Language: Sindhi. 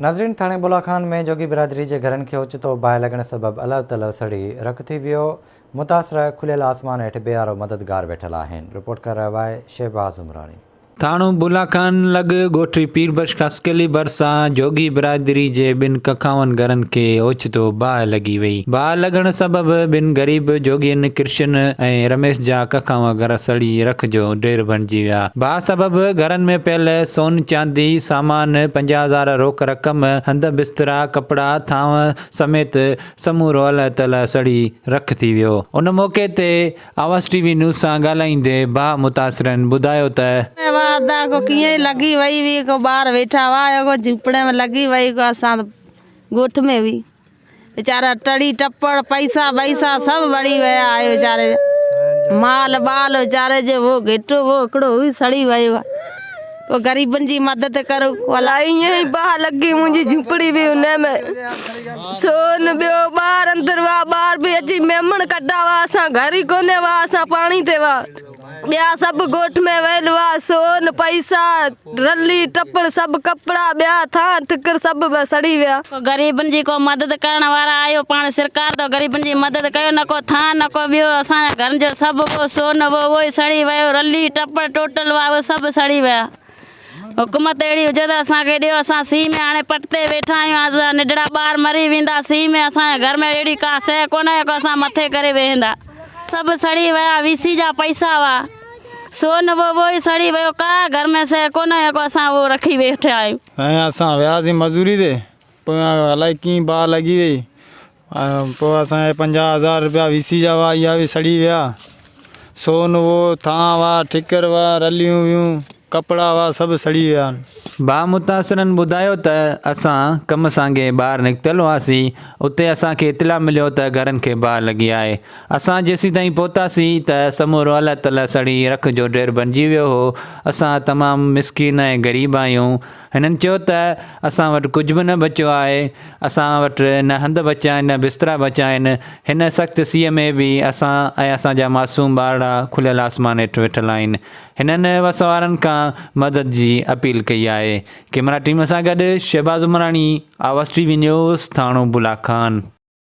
ناظرين ٿاڻي بولا خان ۾ جوڳي برادري جي گهرن کي اوچتو باهه لڳڻ سبب الهه تلهه سڙي رک ٿي ويو، متاثره کليل آسمان هيٺ بي آرو مددگار ويٺل آهن، رپورٽ ڪري رهيو آهي شهباز عمراڻي. ٿاڻو بولا خان لڳ ڳوٺ پير بخش خاصخيلي ڀرسان جوڳي برادري جي ٻن ڪکاون گهرن کي اوچتو باهه لڳي وئي، باهه لڳڻ سبب ٻن غريب جوڳين ڪرشن ۽ رميش جا ڪکاوان گهر سڙي رک جو ڍير بڻجي ويا. باهه سبب گهرن ۾ پيل سون چاندي، سامان، 50,000 روڪ رقم، هنڌ بسترا، ڪپڙا، ٿانو سميت سمورو الهه تلهه سڙي رک ٿي ويو. ان موقعي تي آواز ٽي وي نيوز سان ڳالهائيندي باهه متاثرن ٻڌايو ته. واهه ادا ڪو ڪيئن ئي لڳي وئي هئي ڪو ٻار ويٺا هئا ڪو جهوپڙي ۾ لڳي وئي ڪو اسان ڳوٺ ۾ هئي. ويچارا ٽڙي ٽپڙ پئسا ٻئسا سڀ وڙي ويا آهي ويچاري جا مال ٻال ويچاري جو هو گهٽو هو هڪڙو هو سڙي ويو آهي پوء غريبن جي مدد ڪرو. الائي ائين ئي باهه لڳي منهنجي جهوپڙي به ان ۾ سون ٻيو ٻار اندر هئا ٻار به اچي ميمڻ ڪڍا هئا اسان گهر ئي ڪونه هئا اسان پاڻي تي هئا ٻيا سڀ ڳوٺ ۾ ويل هئا، سون، پئسا، رلي، ٽپڙ سڀ ڪپڙا، ٻيا ٿانء ٺڪر سڀ به سڙي ويا. ڪو غريبن جي ڪو مدد ڪرڻ وارا آهيو پاڻ سرڪار ته غريبن جي مدد ڪيو نه ڪو ٿانء نه ڪو ٻيو اسان جا گهرن جو سڀ اهو سون اهو اهو ئي سڙي ويو رلي ٽپڙ ٽوٽل هئا اهي سڀ سڙي ويا حڪومت اهڙي هجي ته اسان کي ڏيو اسان سيء ۾ هاڻي پٽ تي ويٺا آهيون اسان جا ننڍڙا ٻار مري ويندا سيء ۾ اسان جي گهر ۾ اهڙي ڪا شيء ڪونه ڪو اسان مٿي ڪري ويهندا. سڀ سڙي ويا وي سي جا پئسا هئا سون اهو اهو ئي سڙي ويو ڪا گهر ۾ شيء ڪونه هئي ڪو اسان اهو رکي ويٺا آهيون. ۽ اسان وياسين مزوري تي پويان الائي ڪيئن باهه لڳي وئي پوء اسان جا 50,000 روپيا وي سي جا هئا اها به سڙي ويا سون هو ٿانء هئا ٺڪر هئا رليون هيون ڪپڙا هئا سڀ سڙي ويا آهن. باهه متاثرن ٻڌايو ته اسان ڪم سانگي ٻاهر نڪتل هئاسين اتي اسان کي اطلاع مليو ته گهرن کي باهه لڳي آهي اسان جيسيتائين پهتاسين ته سمورو الهه تلهه سڙي رک جو ڍير بنجي ويو هو اسان تمام مسڪين ۽ غريب آهيون هنن چيو ته اسان وٽ ڪجهه به نه بچيو آهي، اسان وٽ نه هنڌ بچيا آهن نه بسترا بچيا آهن، هن سخت سيء ۾ به اسان ۽ اسان جا معصوم ٻارڙا کليل آسمان هيٺ ويٺل آهن. هنن وس وارن کان مدد جي اپيل ڪئي آهي. ڪئميرا ٽيم سان گڏ شهباز عمراڻي، آواز ٽي وي نيوز، ٿاڻو بولا خان.